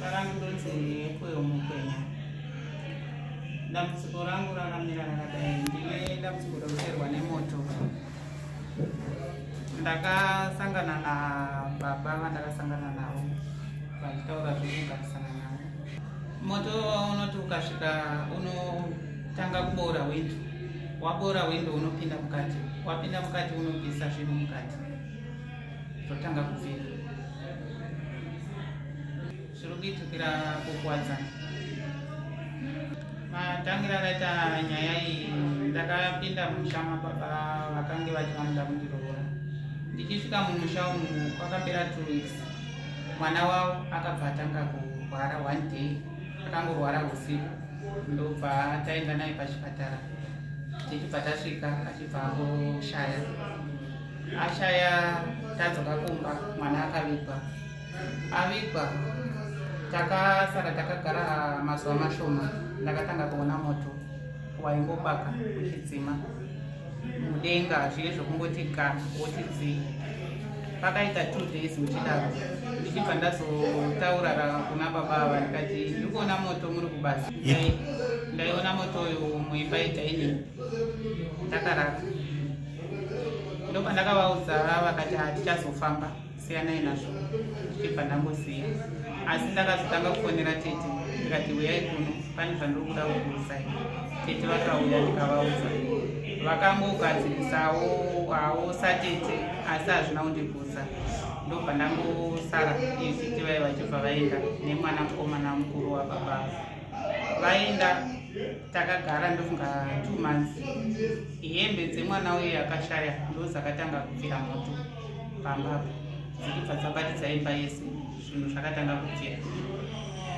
Zita rangu ndonzi Ekuyo Mukwenya. Dambudziko rangu rakamira rakadai: ndine dambudziko rekuteerwa nemoto. Ndakasangana nababa vandakasangana navo vachitaura zvekugarisana navo. Moto unoti ukasvika unotanga kuboora windo, waboora windo unopinda mukati, wapinda mukati unobvisa zvinhu mukati, zvotanga kubvira. Zviri kuitikira kuKuwadzana. Matangira akaita nyaya iyi, ndakapinda mumusha mababa vakange vati vanoda kundiroora. Ndichisvika mumusha umu, kwakapera 2 weeks, mwana wavo akabva atanga kurwara. One day akangorwara usiku, ndobva taenda naye pachipatara. Tichibva tasvika, achibva angoshaya. Ashaya, tadzoka kumba, mwana akavigwa. Avigwa, takasara takagara mazuva mashoma, ndakatanga kuona moto waingobaka uchidzima mudenga, zviye zvokungoti ga woti dzii. Pakaita 2 days uchidaro, ndichibva ndazotaura kuna baba ava, ndikati ndiri kuona moto muri kubasa. Ndaiona moto uyu muimba yedining takarara. Ndopandakavaudza, vakati hatichazofamba, siyanai nazvo. Ndichibva ndangosiya, asi ndakazotanga kufonera tete, ndikati uyai kuno, pane zvandiri kuda kukuudzai. Tete vakauya, ndikavaudza, vakangogadzirisawo hawo satete, asi hazvina kundigutsa. Ndobva ndangosara. Tete vai vachibva vaenda nemwana mukomana mukuru wababa. Vaenda, takagara ndofunga 2 months. Hembe dzemwana uye akashaya ndo dzakatanga kubvira moto pambapo, dzichibva dzabatidza imba yese. Zvinhu zvakatanga kubvira.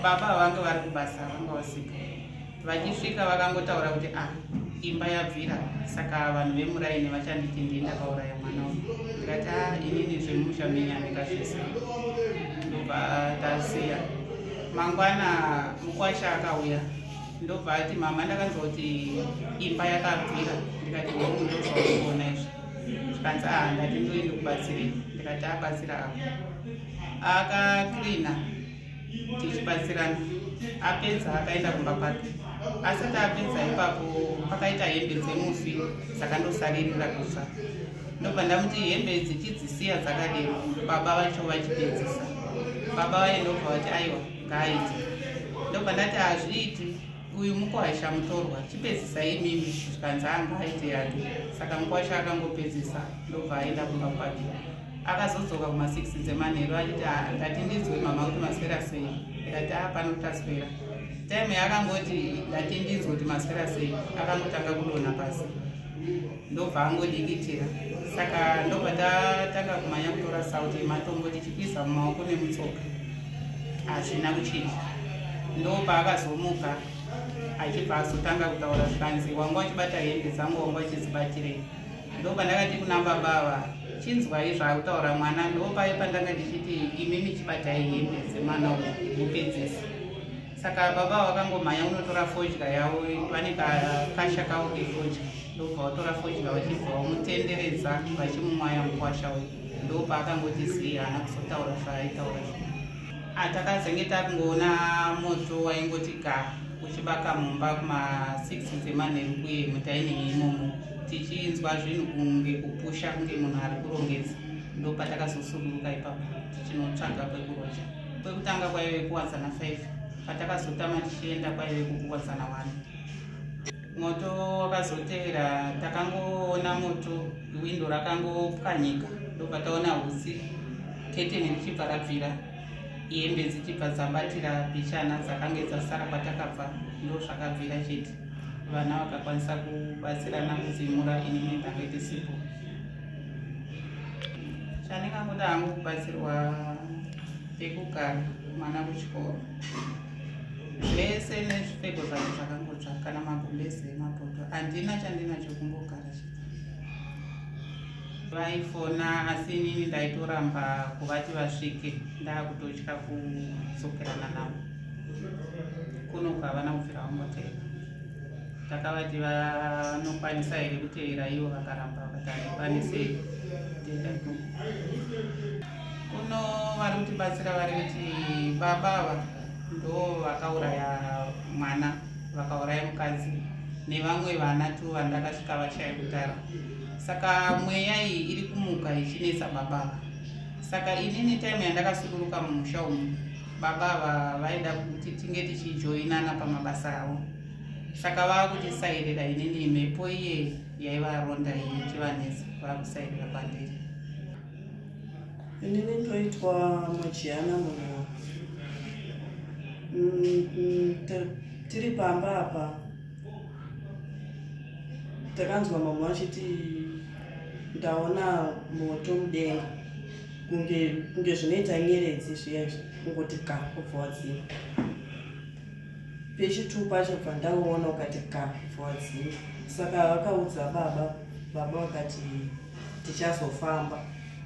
Baba vanga vari kubasa, vanga vasipo. Vachisvika vakangotaura kuti, "Ah, imba yabvira, saka vanhu vemuraini vachanditi ndii ndakauraya mwana uyu." Ndikati, "A, inini zvemusha menyu handingazvisi." Ndobva tasiya. Mangwana mukwasha akauya, ndobva ati, "Mama, ndakanzwa kuti imba yakabvira." Ndikati, "Hongu, ndozvaurikuona izvi." Zvikanzi, "A, ndati ndoi ndikubatsirei." Ndikati, "Abatsira apo." Akacleana tichibatsirana. Apedza, akaenda kumba kwake. Asati apedza ipapo, pakaita hembe dzemufi dzakandosaririra kutsva. Ndobva ndamuti hembe dzichidzisiya dzakadero, baba vacho vachipedzisa. Baba vaye ndobva vati, "Aiwa, ngaaite." Ndobva ndati, "Hazviiti, uyu mukwasha mutorwa, chipedzisai imimi." Zvikanzi, "Angaaite yake." Saka mukwasha akangopedzisa, ndobva aenda kumba kwake. Akazodzoka kuma6 dzemanheru achiti, "Ah, ndati ndinzwe mama kuti maswera sei." Ndikati, "A, pano taswera." Time yaakangoti, "Ndati ndinzwe kuti maswera sei," akangotanga kudonha pasi, ndobva angodikitira. Saka ndobva tatanga kumhanya kutora sauti yematombo, tichipisa mumaoko nemutsoka. Hazvina kuchinja. Ndopaakazomuka, achibva azotanga kutaura. Zvikanzi, "Wanga uchibata hembe dzangu, wanga uchidzibatirei?" Ndopandakati kuna baba ava, "Chinzwai zvaakutaura mwana." Ndopaye pandanga ndichiti, "Imi michibatai hembe dzemwana uyu mupedzise." Saka baba vakangomhanya kunotora fodya yavo, vane kakasha kavo kefodya. Ndobva vatora fodya, vachibva vamutenderedza vachimumwaya mukwasha uyu. Ndopaakangoti zii, haana kuzotaura zvaaitaura. Atakazenge takungoona moto waingoti ga uchibaka mumba kuma6 dzemanheru kuye mudining imomo, tichinzwa zvinhu kunge kupusha, kunge munhu ari kurongedza. Ndopatakazosuluka ipapo tichinotsvaga kwekuroja. Kwekutanga kwaive kuWadzana 5, patakazotama tichienda kwaive kuKuwadzana 1. Moto wakazotevera, takangoona moto, windo rakangopwanyika, ndobva taona hutsi, keteni richibva rabvira, hembe dzichibva dzabatira bichana dzakange dzasara kwatakabva. Ndo zvakabvira chete. Vana vakakwanisa kubatsirana kudzimura, inini ndange ndisipo. Chandingangoda hangu kubatsirwa pekugara, mwana kuchikoro, zvese nezvipfeko zvangu zvakangotsva, kana magumbezi emapoto handina chandinacho, kungogara chete. Vaifona, asi inini ndaitoramba kuvati vasvike, ndaakutotya kudzokerana navo kunoku. Havana kubvira vambotevera. Takavati vanokwanisa here kutevera ivo, vakaramba, vakati handikwanisei kuteera kuno. Kuno vari kutibatsira vari kuti baba ava. Ndo vakauraya mwana, vakauraya mukadzi nevamwe vana tu vandakasvika vashaya kutara. Saka mweya iyi iri kumuka ichinetsa baba ava. Saka inini time yandakasuduruka mumusha umu, baba ava vaida kuti tinge tichijoinana pamabasa avo. Saka vaakutisairira inini mhepo iye yaivaronda iyi ichivanetsa, vaakusairira kwandiri. Inini ndoitwa Mojiyana Munhu. Tiri pamba apa takanzwa mama vachiti ndaona moto mudenga, kunge zvinoita nyeredzi zviya izvi, kungoti ka kubva wadzima. Pechitu pacho bva ndauona ukati ka kubva wadzima. Saka vakaudza baba, baba vakati tichazofamba.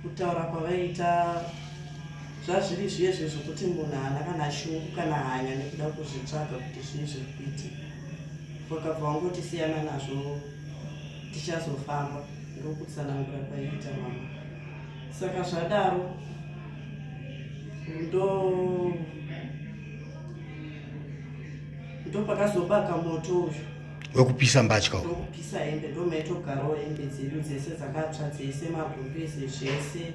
Kutaura kwavaita zvazviri zviye zvezvokuti munhu haana kana shungu kana hanya nekuda kuzvitsvaga kuti zvii zviri kuitika. Vakabva vangoti siyana nazvo, tichazofamba. Ndokutsanangura kwaiita mama. Saka zvadaro ndopakazobaka moto uyu wekupisa mbatya. Ndokupisa hembe, ndomaitogarawo hembe dzedu dzese dzakatsva dzese, magumbezi zvese,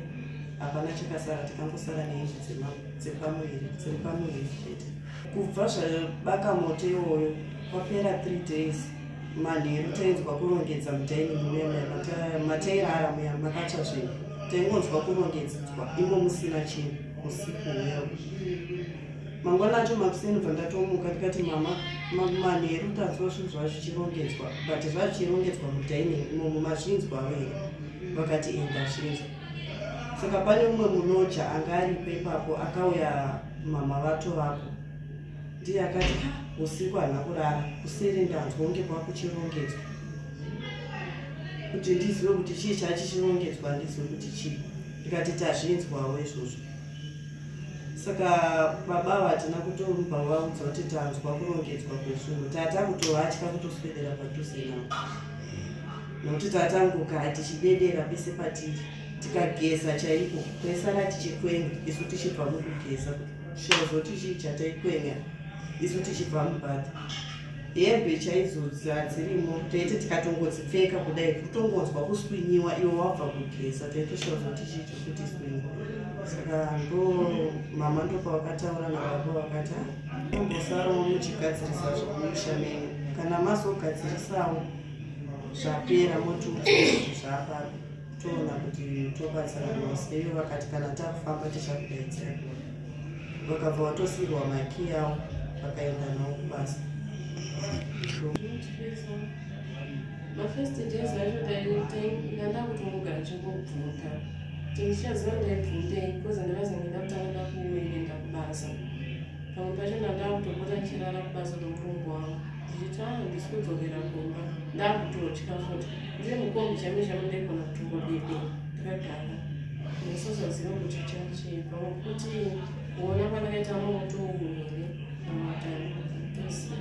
hapana chakasara. Tikangosara nehembe dzepamuviri, dziri pamuviri chete. Kubva zvabaka moto iwoyo kwapera 3 days, manheru tainzwa kurongedza mudining muya matairara muya makatsva zvinhu. Taingonzwa kurongedzwa imo musina chinhu usiku huya. Mangwana acho makuseni bva ndatomuka ndikati, "Mama, manheru tanzwa zvinhu zvazvichirongedzwa, but zvazvichirongedzwa mudining imomo, mazvinzwawo here?" Vakati, "Enda zvinzwa." Saka pane mumwe muloja anga aripo ipapo akauya mama vatovapo, ndiye akati, "Ha, usiku hana kurara, kuseri ndanzwa kunge kwakuchirongedzwa." Kuti ndizive kuti chii chachichirongedzwa, ndizive kuti chii. Ndikati, "Tazvinzwawo izvozvo." Saka baba ava hatina kutomba vaudza kuti tanzwa kurongedzwa kwezvinhu. Tata kutovatya kutoswedera padhuze navo, nokuti tatangoka tichidedera pese patiri. Tikageza chaiko taisara tichikwenya isu tichibva mukugeza, shozoti chii chataikwenya isu tichibva mubhadha. Hembe chaidzo dzadzirimo taiti tikatongodzipfeka kudai, kutongonzwa kuswinyiwa iwe wabva kugeza. Taitoshauzoti chii chokuti swinyi. Saka ndo mama ndopavakataura nababa, vakati, "Tombosarawo muchigadzirisa zvokumusha menyu. Kana mazogadzirisawo zvapera, motiudza kuti zvapapi, toona kuti tobatsiranawo sei." Vakati, "Kana takufamba tichakudaidzira." Vakabva vatosiyirwa makey avo, vakaenda nawo kubasa. Mafirst days acho ndanda kutongogara chingobvunta, tindichaziva ndaibvundei, because ndakazenge ndakutanga ndakuenda kubasa. Pamwe pacho ndanda kutopota ndichirara kubasa nomurungu wangu, ndichiti, "A, handisi kudzokera kumba." Ndakutotya futi, ndiri mukombi chaimo chaimo, ndaigona kutongodede ndakagara, ndisozoziva kuti chachii. Pamwe kuti kuona kwandakaita moto uyu here, kana kuti handitoziva.